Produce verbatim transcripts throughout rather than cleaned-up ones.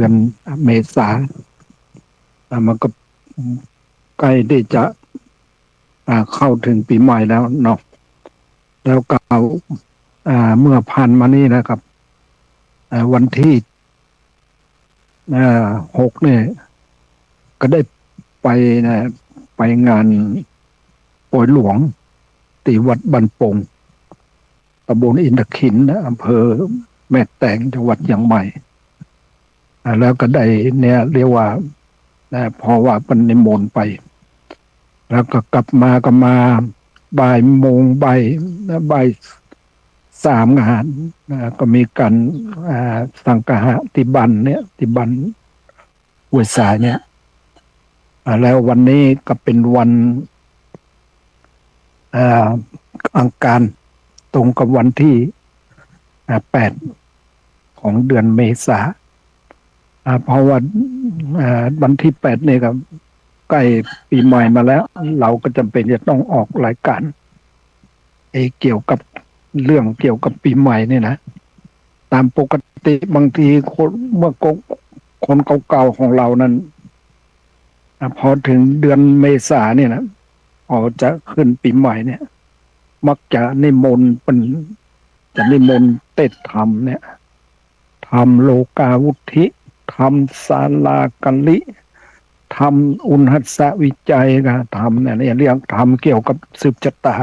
อนเมษา อ่า มันก็ใกล้ที่จะ อ่า เข้าเถิงปี๋ใหม่แล้วเนาะ แล้วก็ อ่า เมื่อผ่านมานี่นะครับ อ่า วันตี้ อ่า หก เนี่ย ก็ได้ไปนะ ไปงานปอยหลวง ตี้วัดบ้านโป่ง ตำบลอินทขิลนะ อำเภอแม่แตง จังหวัดเจียงใหม่ อ่า แล้วก็ได้เนี่ย เรียกว่า นะ เพราะว่าเปิ้นนิมนต์ไป แล้วก็กลับมาก็มาบ่ายโมง บ่าย นะ บ่ายสาม นะ ก็มีก๋าน อ่า สังฆะตี้บ้านเนี่ย ตี้บ้านห้วยสายเนี่ย อ่า แล้ววันนี้ก็เป๋นวัน อ่า อังคาร ตรงกับวันตี้ อ่า แปด ของเดือนเมษา อ่า เพราะว่า อ่า วันตี้ แปด นี่ก็ใกล้ปี๋ใหม่มาแล้ว เราก็จ๋ำเป๋นจะต้องออกรายก๋าน เอ่อ เกี่ยวกับเรื่องเกี่ยวกับปี๋ใหม่นี่นะ ต๋ามปกติบางทีคน เมื่อก่อน คนเก่าๆ ของเรานั้น อ่ะ พอเถิงเดือนเมษาเนี่ยนะ พอจะขึ้นปี๋ใหม่เนี่ย มักจะนิมนต์เปิ้น จะนิมนต์เตสน์ธรรมเนี่ย ธรรมโลกาวุตถิ ธรรมสาลาคลิ ธรรมอุณหัสสวิจัย ก็ธรรมเนี่ย เรียกธรรมเกี่ยวกับสืบชะตา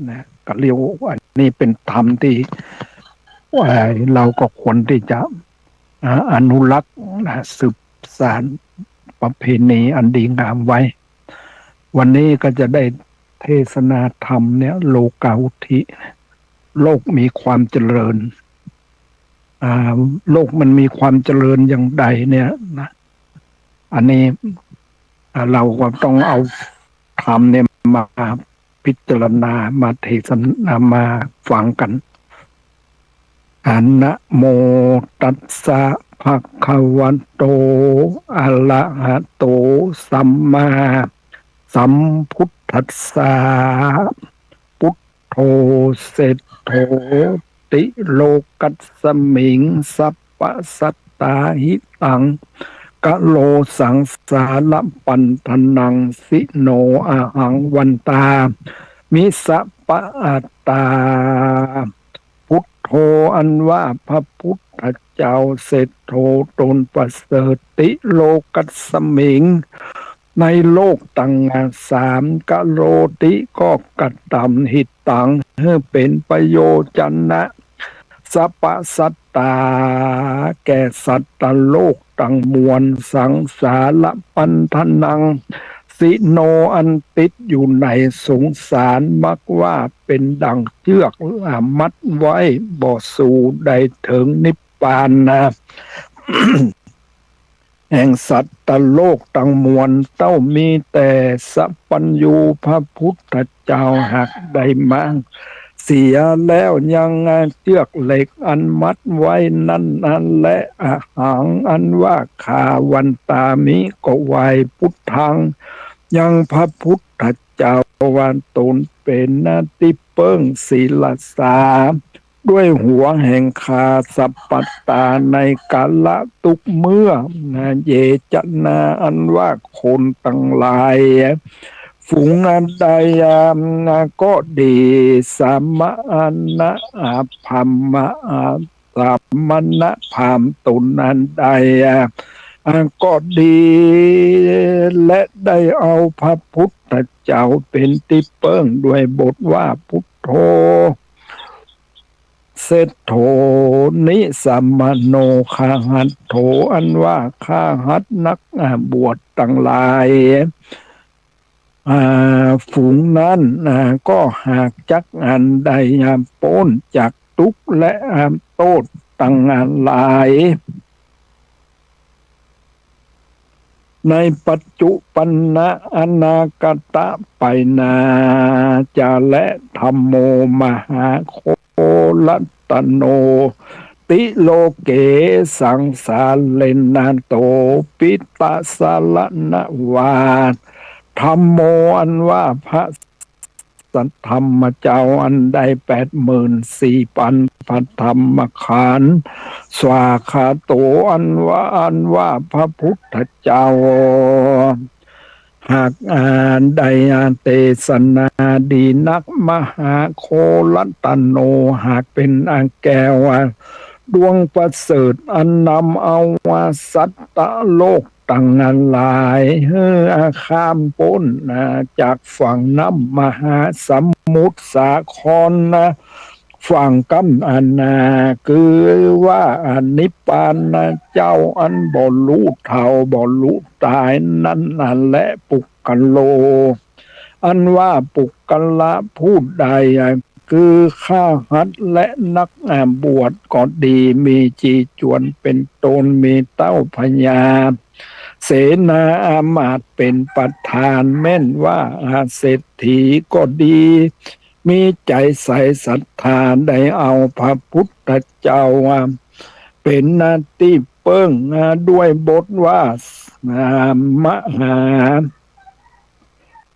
นะ ก็เรียกว่าอันนี้เป๋นธรรมตี้ เอ่อ เราก็ควรตี้จะ อ่า อนุรักษ์ นะ สืบสานประเพณีอันดีงามไว้ วันนี้ก็จะได้เทศนาธรรมเนี่ย โลกาวุตถิ โลกมีความเจริญ อ่า โลกมันมีความเจริญอย่างใดเนี่ยนะ อันนี้ อ่า เราก็ต้องเอาธรรมเนี่ยมาพิจารณา มาเทศนา มาฟังกั๋น อะ นะโมตัสสะ ภะคะวะโต อะระหะโต สัมมาสัมพุทธัสสะ พุทโธ เศรษฐโถ ติโลกัสสมิง สัพพะสัตตาหิตัง กะโรสัง สาระปันทะนัง สิโน อะหัง วันตามิ สัพพะอัตตา พุทโธ อันว่าพระพุทธเจ้า เศรษฐโถ ต๋นประเสริฐ ติโลกัสสมิง ในโลกตังสาม กะโรติ ก็กระทำ หิตัง หื้อเป๋นประโยชนะ สัพพะสัตตา แก่สัตว์โลกตังมวล สังสาระปันทะนัง สิโน อันติดอยู่ในสงสาร มักว่าเป๋นดั่งเจื้อกมัดไว้ บ่สู่ได้เถิงนิพพานนา แห่งสัตว์โลกตังมวล เต้ามีแต่สัพพัญญูพระพุทธเจ้า หากได้มาเสียแล้ว ยังเจื้อกเหล็กอันมัดไว้นั้น นั้นแล อะหัง อันว่าข้า วันตามิ ก็ไหว้ พุทธัง ยังพระพุทธเจ้า ว่าต๋นเป๋นนาตี้เปิ้ง ศิรสา ด้วยหัวแห่งข้า สัพพัตตา ในกาละทุกเมื่อ นะ เย จะ นา อันว่าคนตังหลาย ฝูงอันใด นะ ก็ดี สมณะ อะ พราหมณ์ อะ สมณะพราหมณ์ต๋นอันใด อะ ก็ดี และได้เอาพระพุทธเจ้าเป๋นตี้เปิ้ง ด้วยบทว่า พุทโธ เศรษฐโถ นิสมโณ คหัตโถ อันว่าคหัตถ์นักบวชตังหลาย อ่า ฝูงนั้น อ่า ก็หากจักอันได้ อ่า ป๊นจากทุกข์และ อ่า โต้ษตังหลาย ในปัจจุปันนะ อนาคตะ ไปหน้า จะ และ ธัมโม มหาโค รัตโน ติโลเก สังสาเรนะ โต ปิตะ สะระณะ วา ธัมโม อันว่าพระ สัทธรรมเจ้าอันได้แปดหมื่นสี่ปันพระธรรมขันธ์ สวากขาโต อันว่า อันว่าพระพุทธเจ้า หาก อ่า ได้ อ่า เตสนาดีนัก มหาโครัตโน หากเป๋น อ่า แก้ว อ่า ดวงประเสริฐ อันนำเอา อ่า สัตว์โลกตังหลาย หื้อ อ่า ข้ามป๊น อ่า จากฝั่งน้ำมหาสมุทรสาครนะ ฝั่งก้ำอันนา คือว่า อ่า นิพพานนะเจ้า อันบ่ฮู้เฒ่าบ่ฮู้ต๋ายนั้นนะแล ปุคคโล อันว่าปุคคละผู้ใด อ่า คือคฤหัสถ์และนัก อ่า บวชก็ดี มีจีจวนเป๋นต้น มีเต้าพญา เสนาอามาตย์เป๋นประธาน แม่นว่า อ่า เศรษฐีก็ดี มีใจ๋ใสศรัทธา ได้เอาพระพุทธเจ้า อ่า เป๋นตี้เปิ้ง อ่า ด้วยบทว่า อ่า มหา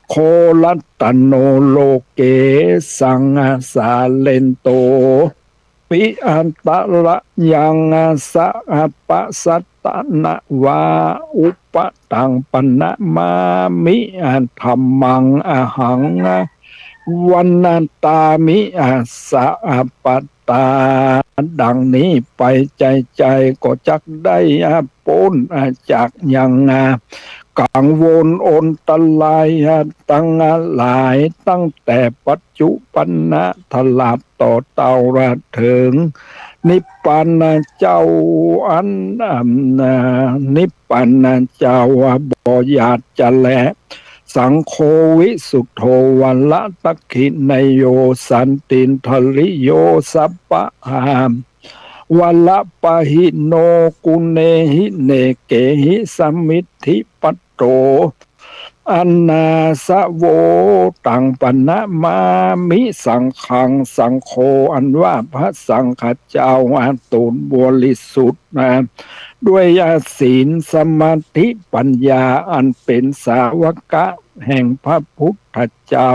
โครัตโน โลเก สังสาเรนโต ปิ อันตระยัง สะ อัปปะสัตตะนะวา อุปะตังปะนะมามิ อันธัมมัง อะหัง วันตามิ อัสสะ อัปปะตา ดังนี้ไป ใจ๋ๆ ก็จักได้ อ่า ป๊น อ่า จากยัง อ่า กังวลอันตราย อ่า ตังหลาย ตั้งแต่ปัจจุบันนะ ตลอดต่อเต้าเถิง นิพพานเจ้า อัน อ่า นิพพานเจ้า บ่หยาดจะแล สังโฆ วิสุทโธ วรทักขิเณโย สันตินทริโย สัพพะ อ่า วรปะหิโน กุเณหิ เณเกหิ สมิทธิปัตโต อนาสโว ตังปะนะมามิ สังฆัง สังโฆ อันว่าพระสังฆเจ้า อันตูนบริสุทธิ์นะ ด้วยศีล สมาธิ ปัญญา อันเป๋นสาวกะแห่งพระพุทธเจ้า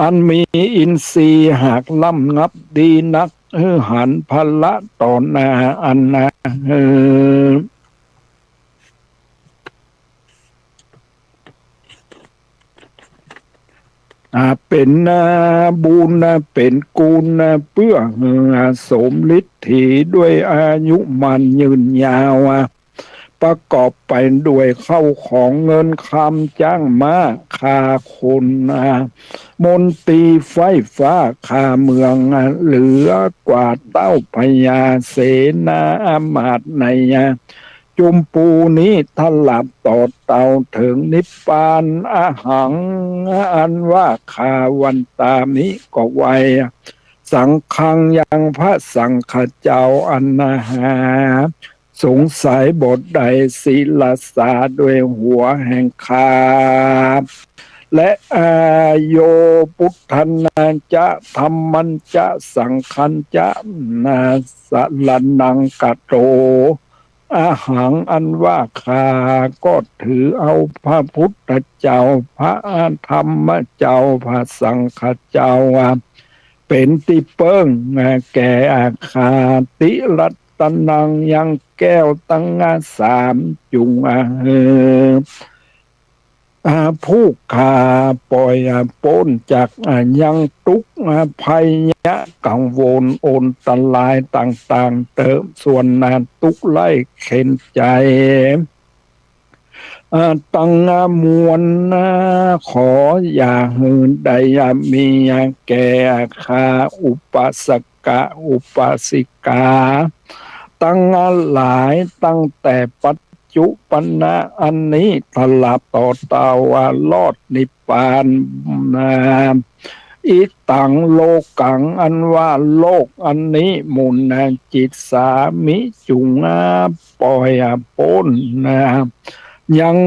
อันมีอินทรีย์หากล้ำงับดีนัก หื้อหันพละต่อหน้า อันนะ เออ อ่า เป๋น อ่า บุญ อ่า เป๋นกุณ อ่า เปื้อ อ่า สมฤทธีด้วยอายุมั่นยืนยาว อ่า ประกอบไปด้วยข้าวของเงินคำ จ๊างม้า ข้าคน อ่า มนตรี ไฟฟ้า ข้าเมือง อ่า เหลือกว่าเต้าพญา เสนาอามาตย์ใน อ่า จุมปูนี้ ตลอดต่อเต้าเถิงนิพพาน อะหัง อันว่าข้า วันตามิ ก็ไหว้ สังฆัง ยังพระสังฆเจ้า อันนะหา สงสัยบ่ได้ ศิรสา ด้วยหัวแห่งข้า และ อ่า โย พุทธันจะ ธัมมันจะ สังฆันจะ นะ สรณังคโต อะหัง อันว่าข้าก็ถือเอาพระพุทธเจ้า พระธรรมเจ้า พระสังฆเจ้า เป๋นตี้เปิ้งแก่ข้า ติรัตนัง ยังแก้วตังสาม จุ่ง อ่า หื้อ อ่า ผู้ข้า ป่อย อ่า ป๊นจาก อ่า ยังตุ๊กข์ อ่า ภัยยะกังวลอันตรายต่างๆ เต๊อะ ส่วน อ่า ตุ๊กข์ไร้เข็ญใจ๋ อ่า ตัง อ่า มวล อ่า ขออย่าหื้อได้ อ่า มี อ่า แก่ข้า อุปาสกะ อุปาสิกา ตังหลาย ตั้งแต่ปัจจุบันนะ อันนี้ ตลอดต่อเต้า อ่า รอดนิพพาน อ่า อิตัง โลกัง อันว่าโลกอันนี้ มุนนะ จิตสามิ จุ่ง อ่า ป่อย อ่า ป๊น อ่า ยัง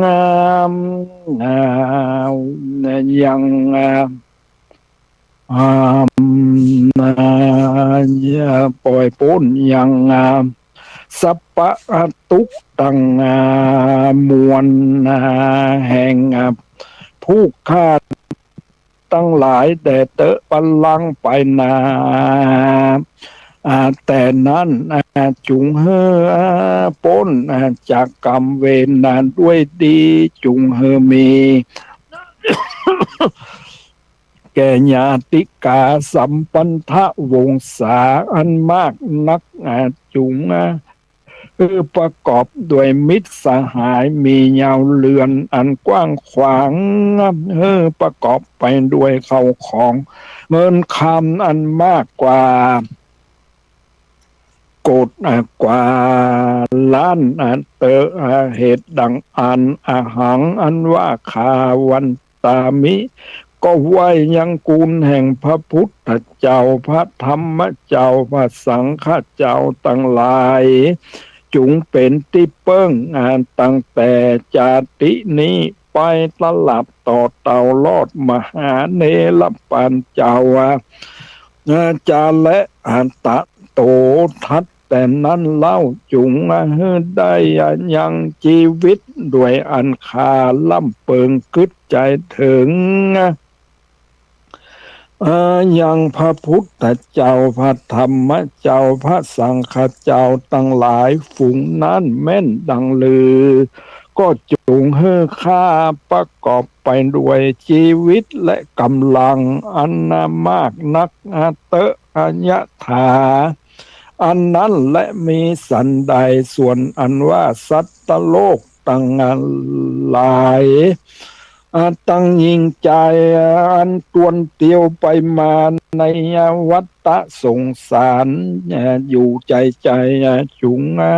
อ่า อ่า ยัง อ่า อ่า อ่า อย่าป่อยป๊นยัง อ่า สัพพะ อ่า ตุ๊กข์ตัง อ่า มวล อ่า แห่ง อ่า ผู้ข้า ตังหลายแด่เต๊อะ บัลลังก์ไปนา อ่า แต่นั้น อ่า จุงหื้อ อ่า ป๊น อ่า จากก๋รรมเวรนาด้วยดี จุงหื้อมี แก่ญาติกาสัมพันธวงศาอันมากนัก อ่า จุง อ่า หื้อประกอบด้วยมิตรสหาย มียาวเรือนอันกว้างขวาง หื้อประกอบไปด้วยข้าวของเงินคำอันมากกว่า โกฏ อ่า กว่าล้าน อ่า เต๊อะ อ่า เหตุดังอั้น อหัง อันว่าข้า วันตามิ ก็ไหว้ยังกูลแห่งพระพุทธเจ้า พระธรรมเจ้า พระสังฆเจ้าตังหลาย จุงเป๋นตี้เปิ้ง อ่า ตั้งแต่จาตินี้ไปตลอดต่อเต้ารอดมหาเณรปานเจ้า อ่า จาและ อ่า ตะโต ถัดแต่นั้นเล่า จุง อ่า หื้อได้ อ่า ยังจีวิตด้วยอันข้าล่ำเปิงกึ๊ดใจ๋เถิง อ่า ยังพระพุทธเจ้า พระธรรมเจ้า พระสังฆเจ้าตังหลายฝูงนั้นแม่นดังลือ ก็จุงหื้อข้าประกอบไปด้วยจีวิตและก๋ำลังอันมากนัก อ่า เต๊อะ อ่า ยะถา อันนั้นแล มิสันใด ส่วนอันว่าสัตว์โลกตังหลาย อ่า ตังยิ่งใจ๋ อันตวนเตียวไปมาในวัฏฏะสงสาร อ่า อยู่ใจ๋ใจ๋ อ่า จุง อ่า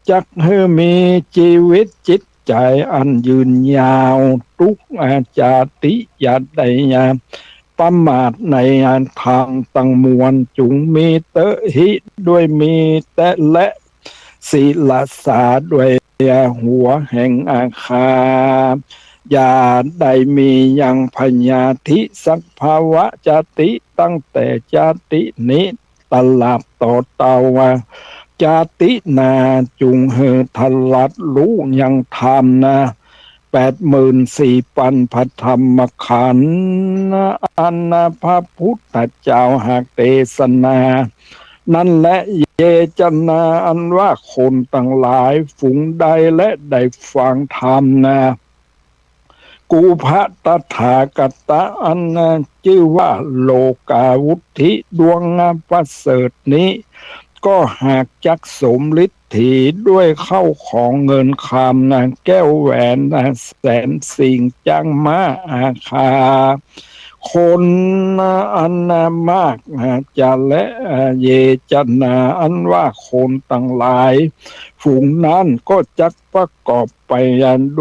จักหื้อมีจีวิตจิตใจ๋อันยืนยาว ตุ๊ก อ่า จาติ อย่าได้ อ่า ประมาทใน อ่า ธรรมตังมวล จุงมีเต๊อะ หิ ด้วยมีแต๊แล สิระสา ด้วยหัวแห่งอาคา อย่าได้มียังพยาธิสักภาวะจาติ ตั้งแต่จาตินี้ตลอดต่อเต้า อ่า จาตินา จุงหื้อตรัสฮู้ยังธรรมนา แปดหมื่นสี่ปันพระธรรมขันธ์ อันพระพุทธเจ้าหากเตสนา นั้นแล เย จนา อันว่าคนตังหลายฝูงใดแลได้ฟังธรรมนา กูพระตถาคตะ อันจื้อว่าโลกาวุฒิดวงประเสริฐนี้ ก็หากจักสมฤทธีด้วยเข้าของเงินคำนา แก้วแหวนนา แสนสิ่ง จ๊างม้า อาคา คนนา อันนามากนา จาและ เย จนา อันว่าคนตังหลายฝูงนั้นก็จักประกอบไป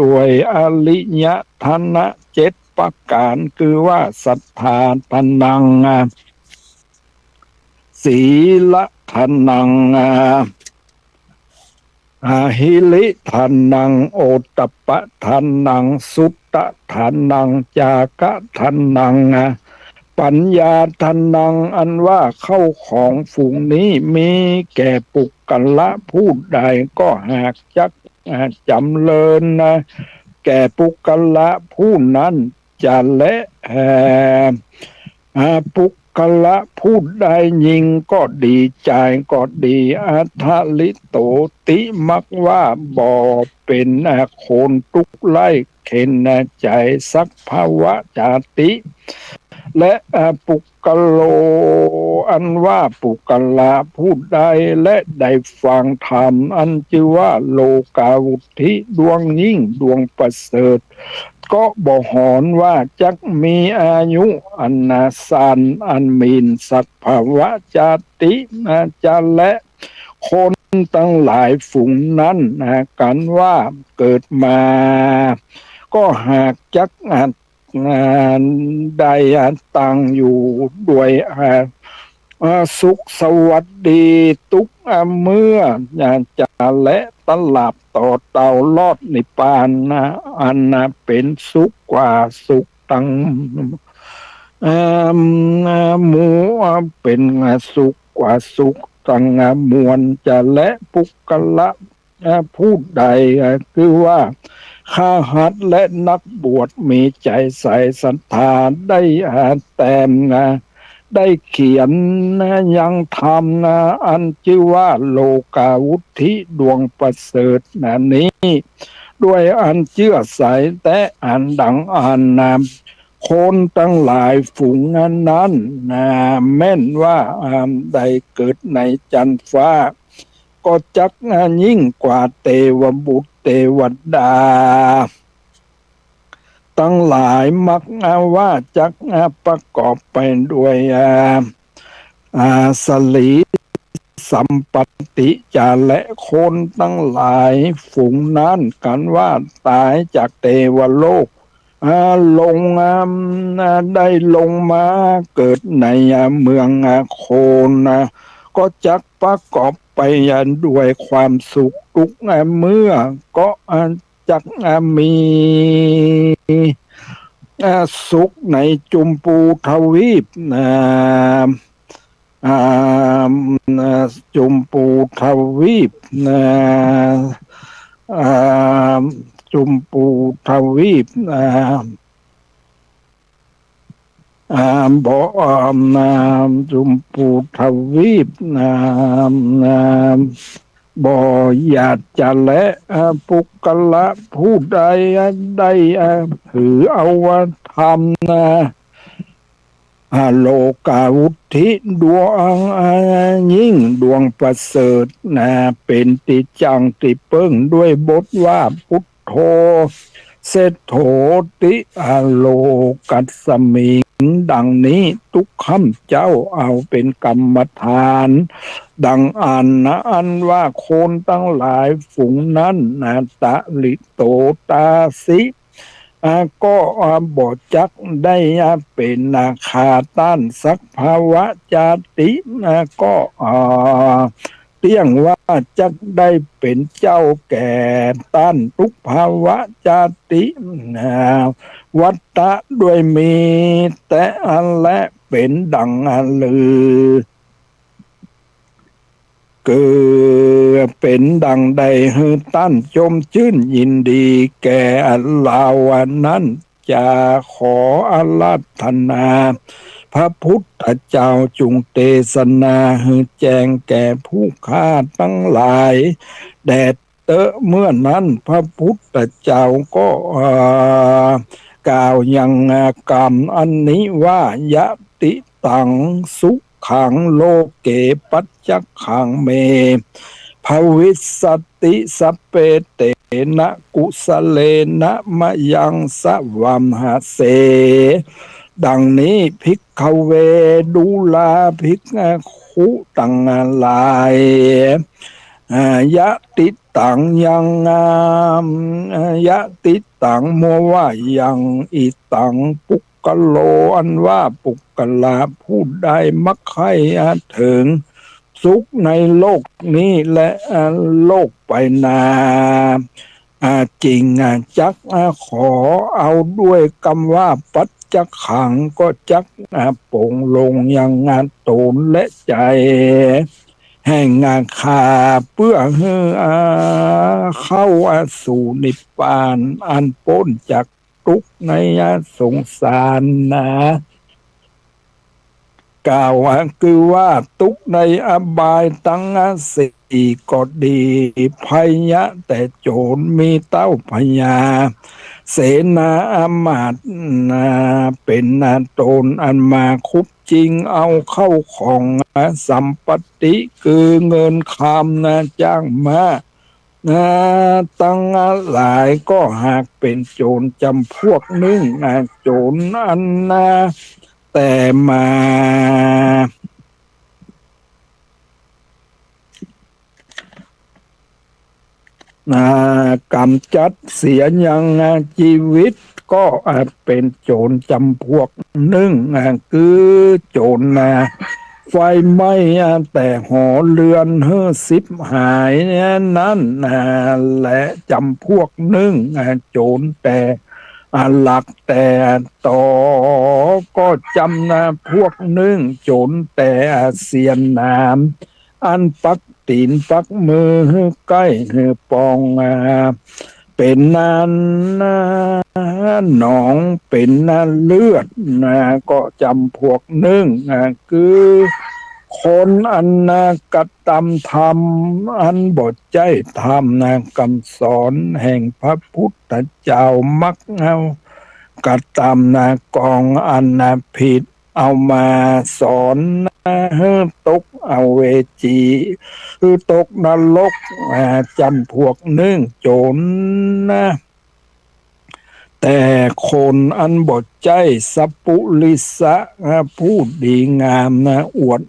ด้วยอริยธนะเจ็ดประก๋าน คือว่าสัตถาทานัง สีลทานัง อาหิริทานัง โอตตัปปะทานัง สุตตะทานัง จาคะทานัง ปัญญาทานัง อันว่าเข้าของฝูงนี้มีแก่ปุคคละผู้ใด ก็หากจัก อ่า จ๋ำเริญนา แก่ปุคคละผู้นั้น จาและ เอ่อ อ่า ปุคคละผู้ใด ญิงก็ดี จายก็ดี อัทธะลิโตติ มักว่าบ่เป๋น อ่า คนตุ๊กข์ไร้เข็ญนา ใจ๋สักภาวะจาติ และ อ่า ปุคคโล อันว่าปุคคละผู้ใด และได้ฟังธรรม อันจื้อว่าโลกาวุฒิดวงยิ่งดวงประเสริฐ ก็บ่หอนว่าจักมีอายุอันนาสั้น อันหมิ่นสักภาวะจาตินา จาและ คนตังหลายฝูงนั้นนา กั๋นว่าเกิดมา ก็หากจัก อ่า ได้ อ่า ตั้งอยู่ด้วย อ่า อ่า สุขสวัสดีตุ๊ก อ่า เมื่อ อ่า จาและตลอดต่อเต้ารอดนิพพานนา อันนาเป๋นสุขกว่าสุขตัง อ่า อ่า หมู่ อ่า เป๋น อ่า สุขกว่าสุขตัง อ่า มวล จาและปุคคละ อ่า ผู้ใด อ่า คือว่า คฤหัสถ์และนักบวชมีใจ๋ใสศรัทธา ได้ อ่า แต่ง อ่า ได้เขียน อ่า ยังธรรม อ่า อันจื้อว่าโลกาวุตถิ ดวงประเสริฐ อ่า นี้ ด้วยอันเจื้อใสแต๊อันดังอั้นนา คนตังหลายฝูงนั้นนา แม่นว่า อ่า ได้เกิดในจั๊นฟ้า ก็จัก อ่า ยิ่งกว่าเตวบุตรเตวดาตังหลาย มัก อ่า ว่าจัก อ่า ประกอบไปด้วย อ่า อ่า สรีสัมปัตติจา และคนตังหลายฝูงนั้น กันว่าต๋ายจากเตวโลก อ่า ลง อ่า อ่า ได้ลงมาเกิดใน อ่า เมือง อ่า คน อ่า ก็จักประกอบไป อ่า ด้วยความสุข ทุก อ่า เมื่อ ก็ อ่า จัก อ่า มี อ่า สุขในจุมพูทวีป อ่า อ่า อ่า จุมพูทวีป อ่า อ่า จุมพูทวีป อ่า อ่า บ่ อ่า อ่า จุมพูทวีป อ่า อ่า บ่อยากจะแล อ่า ปุคคละผู้ใด อ่า ได้ อ่า ถือเอาว่าธรรม อ่า อ่า โลกาวุตถิ ดวง อ่า ยิ่ง ดวงประเสริฐ นะ เป๋นตี้จั้งตี้เปิ้ง ด้วยบทว่า พุทโธ เสโถติ อโลกัสมิง ดังนี้ ตุ๊กข้าพเจ้าเอาเป๋นกรรมฐาน ดังอั้นนา อันว่าคนตังหลายฝูงนั้นนา ตะริโตตาสิ อ่า ก็ อ่า บ่จักได้ อ่า เป๋นนาคาต้านสัก ภวะจาติ อ่า ก็ อ่า เตี้ยงว่าจักได้เป๋นเจ้าแก่ต้านตุ๊กภวะจาติ อ่า วัฏฏะด้วยมีแต๊อันแล เป๋นดังอันลือ คือเป๋นดังได้หื้อต้านจมจื้นยินดีแก่อันลาวนั้น จะขออาราธนา พระพุทธเจ้าจุ่งเตสนาหื้อแจ้งแก่ผู้ข้าตังหลาย แด่เต๊อะ เมื่อนั้นพระพุทธเจ้าก็ เอ่อ กล่าวยังกำอันนี้ว่า ยะติตังสุขังโลเกปัจจักขังเม ภวิสสติสัพเพเตนะกุสะเลนะมะยังสะหวัมหะเส ดังนี้ ภิกขเว ดูราภิกขุตังหลาย อ่า ยะติตังยัง อ่า ยะติตัง มัวว่ายัง อิตัง ปุคคโล อันว่าปุคคละผู้ใดมักใค่เถิงสุขในโลกนี้และโลกไปหน้า อ่า จริงจักขอเอาด้วยกำว่าปัจจักขัง ก็จักปลงลงยังต๋นและใจ๋แห่งข้า เปื้อหื้อเข้าสู่นิพพานอันป๊นจาก ตุ๊กข์ในสงสารนา กล่าวคือว่าตุ๊กข์ในอบายตังสี่ก็ดี ภัยยะแต๊โจ๋รมีเต้าพญา เสนาอามาตย์นา เป๋นนาต๋นอันมาคุบจิงเอาเข้าของสัมปัตติ คือเงินคำนา จ้างม้า นา ตังหลายก็หากเป๋นโจ๋รจ๋ำพวกนึ่ง นา โจ๋รอันนา แต๊มา นา ก๋ำจัดเสียยังชีวิต ก็เป๋นโจ๋รจ๋ำพวกนึ่ง คือโจ๋รนา ไฟไหม้แต๊หอเฮือนหื้อฉิบหายนั้นนา และจ๋ำพวกนึ่ง โจ๋รแต๊หลักแต๊ต๋อ ก็จ๋ำนา พวกนึ่ง โจ๋รแต๊เสียนหนาม อันปัก ตี๋นปักมือใก้ปอง เป๋นหนองเป๋นเลือด ก็จ๋ำพวกนึ่ง คือคนอันกระตำธรรมอันบ่ใจ้ธรรม กำสอนแห่งพระพุทธเจ้า มักเอากระตำกองอันผิด เอามาสอนหื้อตกอเวจี หื้อตกนรก จ๋ำพวกนึ่งโจ๋ร แต่คนอันบ่ใจ้สัปปุริสะ ผู้ดีงาม อวด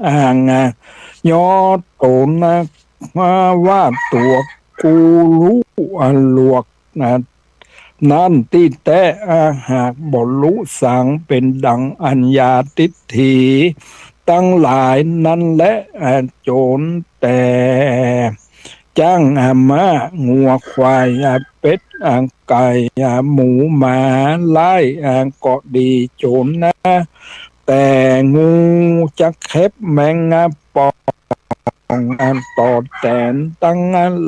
อ้าง ยอโตนะ ว่าตั๋วกูฮู้หลวก นั้นตี้แต๊ หากบ่ฮู้สัง เป๋นดังอัญญาทิฏฐิตังหลายนั้นแล โจ๋รแต่จ๊าง ม้า งัว ควาย เป็ด ไก่ หมู หมา ไล่ ก็ดี โจ๋รนะ แต่งูจักเข็บแมงปอง ต่อแตนตัง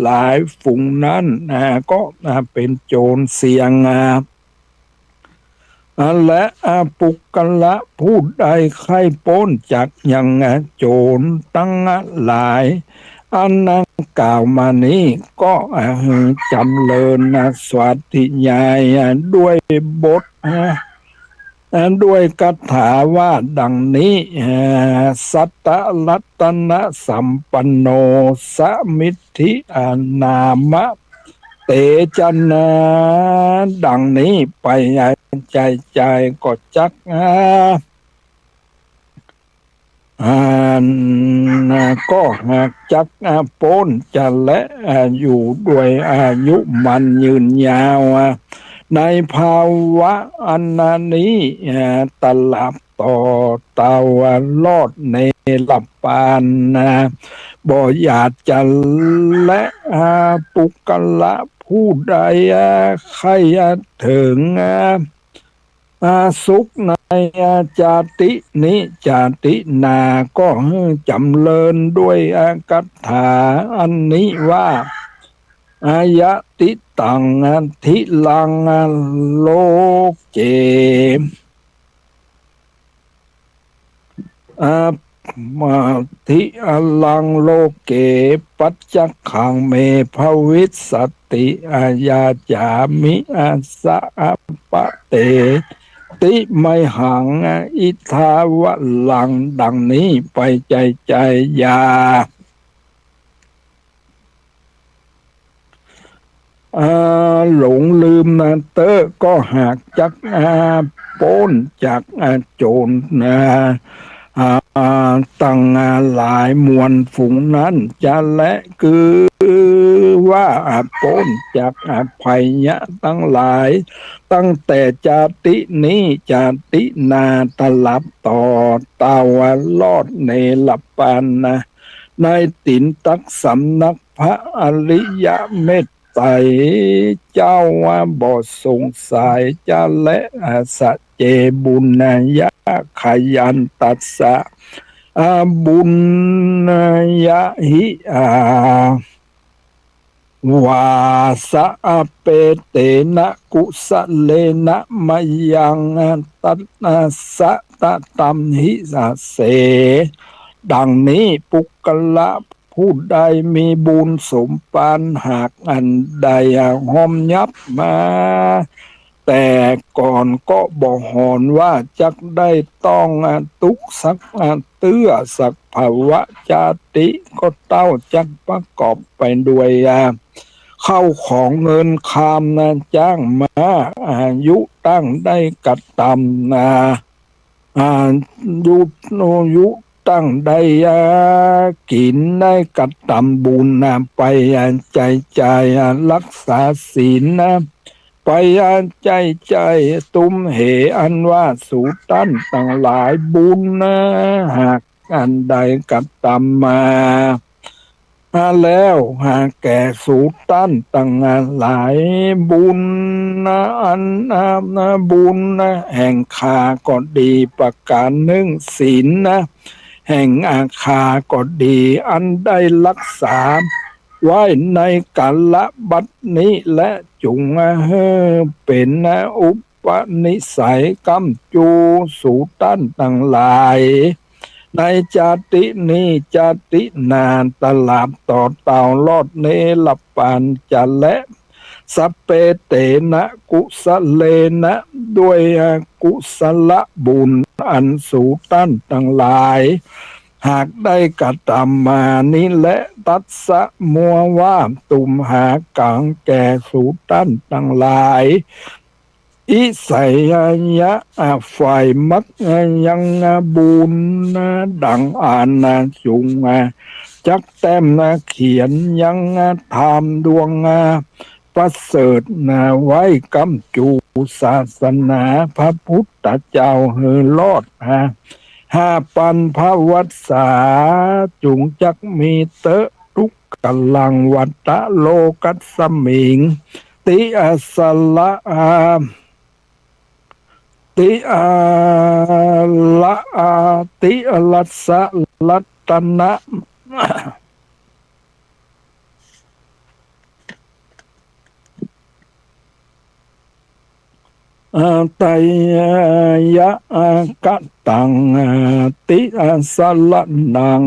หลายฝูงนั้น ก็เป๋นโจ๋รเสียง และปุคคละผู้ใดใค่ป๊นจากยังโจ๋รตังหลาย อันกล่าวมานี้ ก็จำเริญสาธยายด้วยบท ด้วยคาถาว่าดังนี้ สัตตรัตนสัมปันโน สมิทธินามะ เตจะนา ดังนี้ไป ใจ้ๆ ก็จัก อันก็หากจักป๊นจะแล อยู่ด้วยอายุมั่นยืนยาว ในภาวะอันนี้ ตราบต่อเต้ารอดเนรปาน บ่อยากจะแล ปุคคละผู้ใด ใค่เถิง สุขในจาตินี้จาติหน้า ก็หื้อจำเริญด้วยคาถาอันนี้ว่า อายะติตัง ทิรัง โลเก อา มา ทิรัง โลเก ปัจจักขัง เม ภวิสสติ อา ยาจามิ อา สะ อา ปะเต ติ ไมหัง อิทธาวรัง ดังนี้ไป ใจ้ๆ อย่า หลงลืมเต๊อะ ก็หากจักป๊นจากโจ๋รตังหลายมวลฝูงนั้นจะแล คือว่าป๊นจากภัยยะตังหลาย ตั้งแต่จาตินี้จาติหน้า ตราบต่อเต้ารอดเนรปาน ในถินตักสำนักพระอริยเมตไตรเจ้า บ่สงสัยจะแล สัจเจ บุญญาขยันตัสสะ อา บุญญาหิ อา วาสะ อา เปเตนะ กุสะเลนะ มะยัง ตัสสะ ตะตัมหิ สะเส ดังนี้ปุคคละผู้ใดมีบุญสมปานหากอันใดห้อมยับมา แต่ก่อนก็บ่หอนว่าจักได้ต้องตุ๊กข์สักเตื้อ สักภวะจาติก็เต้าจักประกอบไปด้วยข้าวของเงินคำ จ้างมา อายุตั้งได้กระตำนา อายุ อายุตั้งได้กิ๋น ได้กระตำบุญไป ใจ้ๆ รักษาศีลไป ใจ้ๆ ตุ้มเหอันว่าสูต้านตังหลายบุญหากอันใดกระตำมา แล้วแก่สูต้านตังหลายบุญ อันบุญแห่งข้าก็ดีประก๋านนึ่ง ศีล แห่งอาคาก็ดี อันได้รักษาไว้ในกาละบัดนี้แล จุ่งหื้อเป๋นอุปนิสัยก้ำจูสูต้านตังหลาย ในจาตินี้จาติหน้า ตราบต่อเต้ารอดนิรปานจะแล สัพเพเตนะกุสะเลนะ ด้วยกุศลบุญอันสูต้านตังหลาย หากได้กระตำมานี้แล ตัสสะมัวว่า ตุมหากังแก่สูต้านตังหลาย อิสสะยะ ฝ่ายมักยังบุญดังอั้น จุ่งจักแต้มเขียนยังธรรมดวงประเสริฐไว้ ก้ำจูศาสนาพระพุทธเจ้าหื้อรอดห้าปันพวัสสา จุ่งจักมีเต๊อะ ทุกขะลังวัตตะโลกัสมิง ติอาสละอา ติอาละอา ติอารัสสะรัตนะ อาตายะกะตัง ติอาสะระนัง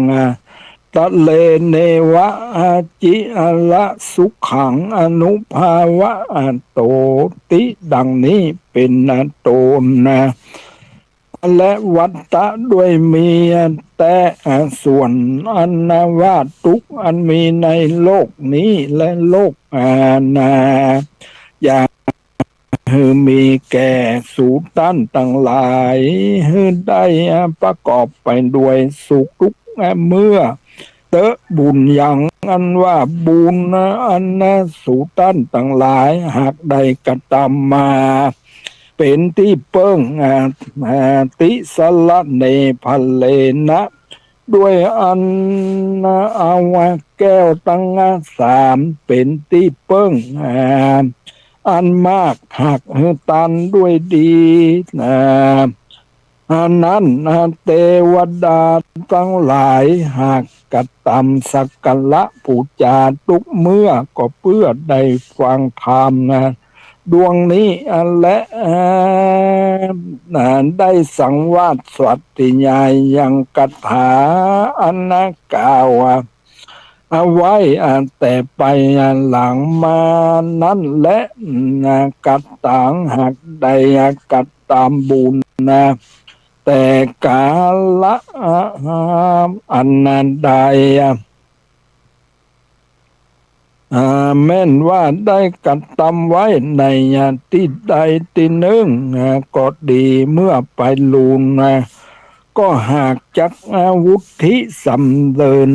ตะเลเนวะ อาจิอาละสุขัง อนุภาวะโตติ ดังนี้เป๋นต้น และวัตตะด้วยมีแต๊ส่วนอันว่าทุกข์อันมีในโลกนี้และโลกหน้า อย่าหื้อมีแก่สูต้านตังหลาย หื้อได้ประกอบไปด้วยสุขทุกเมื่อเต๊อะ บุญยังอันว่าบุญอันสูต้านตังหลาย หากได้กระตำมา เป๋นตี้เปิ้ง ติสะระเน พะเลนะ ด้วยอันเอาแก้วตังสามเป๋นตี้เปิ้งอันมาก หากหื้อตันด้วยดี อันนั้นเตวดาตังหลาย หากกระตำสักการะปู๋จาทุกเมื่อ ก็เปื้อได้ฟังธรรมดวงนี้อันแล ได้สังวาสสาธยายยังคาถาอันกล่าวเอาไว้แต่ไปหลังมานั้นแล กะตัง หากได้กระตำบุญ แต่กาละอันใด แม่นว่าได้กระตำไว้ในตี้ใดตี้หนึ่งก็ดี เมื่อไปลูน ก็หากจักวุฒิสำเริญ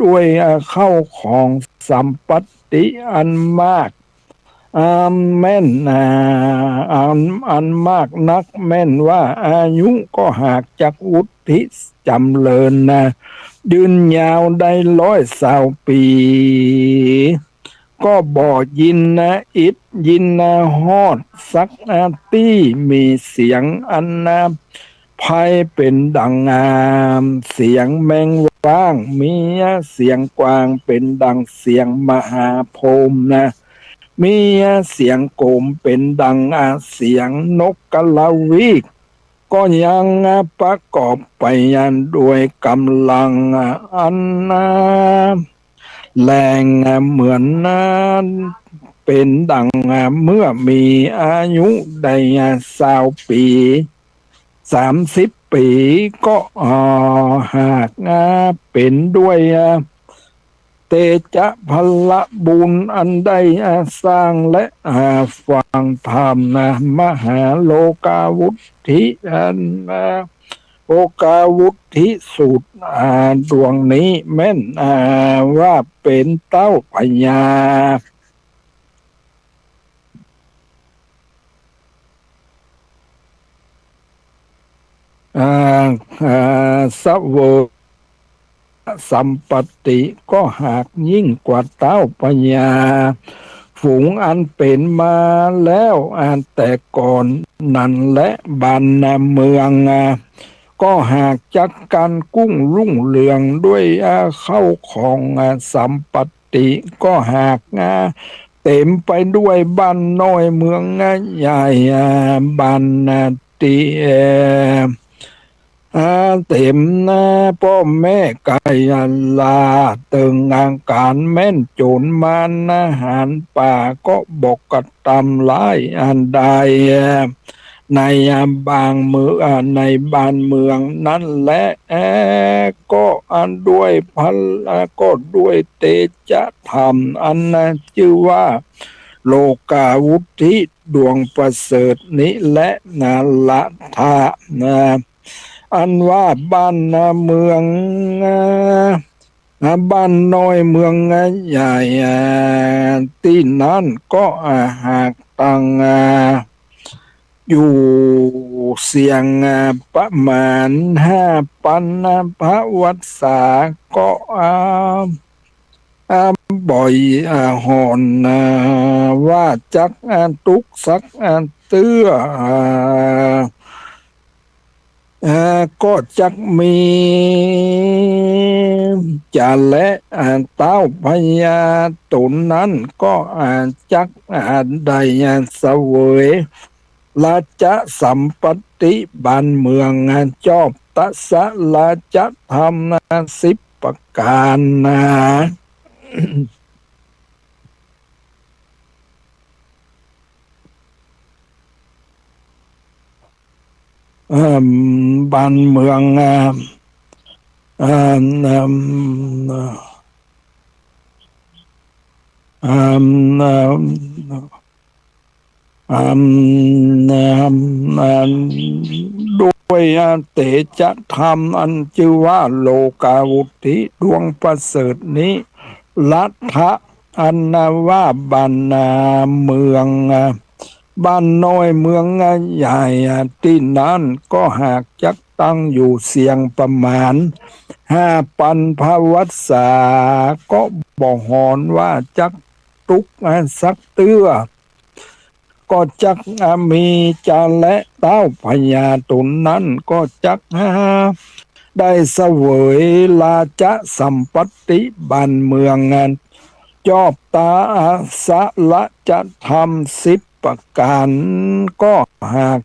ด้วยเข้าของสัมปัตติอันมาก อันแม่น อัน อันมากนัก แม่นว่าอายุก็หากจักวุฒิจำเริญ ยืนยาวได้ร้อยซาวปี๋ ก็บ่ยินอิดยินฮอดสักตี้ มีเสียงอันไพเป๋นดังเสียงแมงว้าง มีเสียงกวางเป๋นดังเสียงมหาพรหม มีเสียงโกมเป๋นดังเสียงนกกาละวีก ก็ยังประกอบไปด้วยกำลังอันแรงเหมือนเป๋นดังเมื่อมีอายุได้ซาวปี๋ สามสิบปี๋ ก็หากเป๋นด้วย เตจะพละบุญอันได้สร้างและฟังธรรม มหาโลกาวุฒิอัน โลกาวุฒิสูตรดวงนี้แม่นว่าเป๋นเต้าพญา อ่า อ่า เสวยสัมปัตติ ก็หากยิ่งกว่าเต้าพญา ฝูงอันเป๋นมาแล้ว อ่า แต่ก่อนนั้นแล บ้านเมือง อ่า ก็ หากจักกั๋นกุ้งรุ่งเรืองด้วย อ่า เข้าของ อ่า สัมปัตติ ก็หาก อ่า เต๋มไปด้วยบ้านน้อยเมือง อ่า ใหญ่ อ่า บ้าน อ่า ตี้ อ่า เต๋ม อ่า ป้อแม่ก๋ายาลา เติงก๋านแม่นโจ๋รมาร อาหารป่าก็บ่กระตำร้ายอันใด ในบางเมือง ในบ้านเมืองนั้นแล ก็ด้วยพละ ก็ด้วยเตชะธรรมอันจื้อว่าโลกาวุตถิดวงประเสริฐนี้แล นะ ละทะ นะ อันว่าบ้านเมือง นะ บ้านน้อยเมืองใหญ่ ตี้นั้นก็หากตั้งอยู่เสี้ยงประมาณห้าปันพวัสสา ก็บ่หอนว่าจักตุ๊กข์สักเตื้อ ก็จักมีจาแลต้าวพญาต๋นนั้นก็จักได้เสวยราชสัมปัตติบ้านเมืองจอบตะสะราชธรรมสิบประก๋าน นะ เอิ่ม บ้านเมือง เอิ่ม เอิ่ม เอิ่ม เอิ่ม เอิ่ม เอิ่ม เอิ่ม ด้วยเตชะธรรมอันจื้อว่าโลกาวุตถิดวงประเสริฐนี้ ละทะ อันว่าบ้านเมือง บ้านน้อยเมืองใหญ่ ตี้นั้นก็หากจักตั้งอยู่เสี้ยงประมาณห้าปันพวัสสา ก็บ่หอนว่าจักตุ๊กข์สักเตื้อ ก็จักมีจาแลต้าวพญาต๋นนั้นก็จักได้เสวยราชสัมปัตติบ้านเมืองจอบตะสะราชธรรมสิบประก๋าน ก็หาก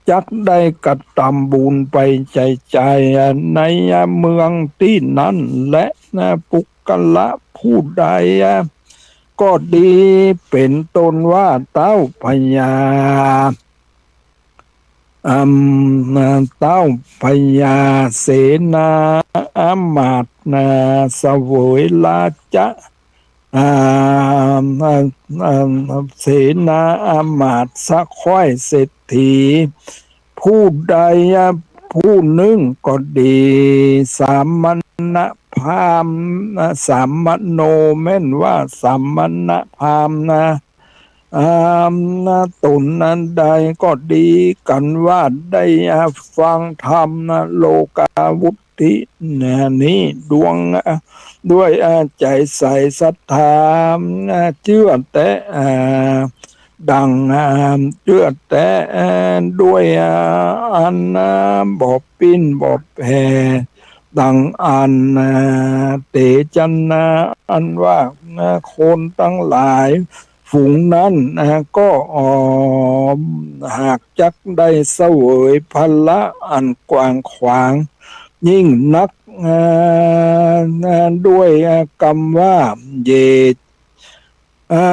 จักได้กระตำบุญไปใจ๋ๆ ในเมืองตี้นั้นแล ปุคคละผู้ใด ก็ดีเป๋นต้นว่าต้าวพญา อืม ต้าวพญาเสนาอามาตย์ เสวยราช อ่า เสนาอามาตย์สะใคร่เศรษฐี ผู้ใดผู้นึ่งก็ดี สมณพราหมณ์ สมโณ แม่นว่าสมณพราหมณ์นะ อ่า ต๋นนั้นใดก็ดี กั๋นว่าได้ฟังธรรมโลกาวุตถินี้ดวง ด้วยใจ๋ใสศรัทธา เจื้อแต๊ ดั่ง เจื้อแต๊ ด้วยอันบ่ปิ้นบ่แผ่ ดั่งอั้น เตชะนา อันว่าคนตังหลายฝูงนั้นก็หากจักได้เสวยพละอันกว้างขวางยิ่งนัก ด้วยกำว่าเย อ่า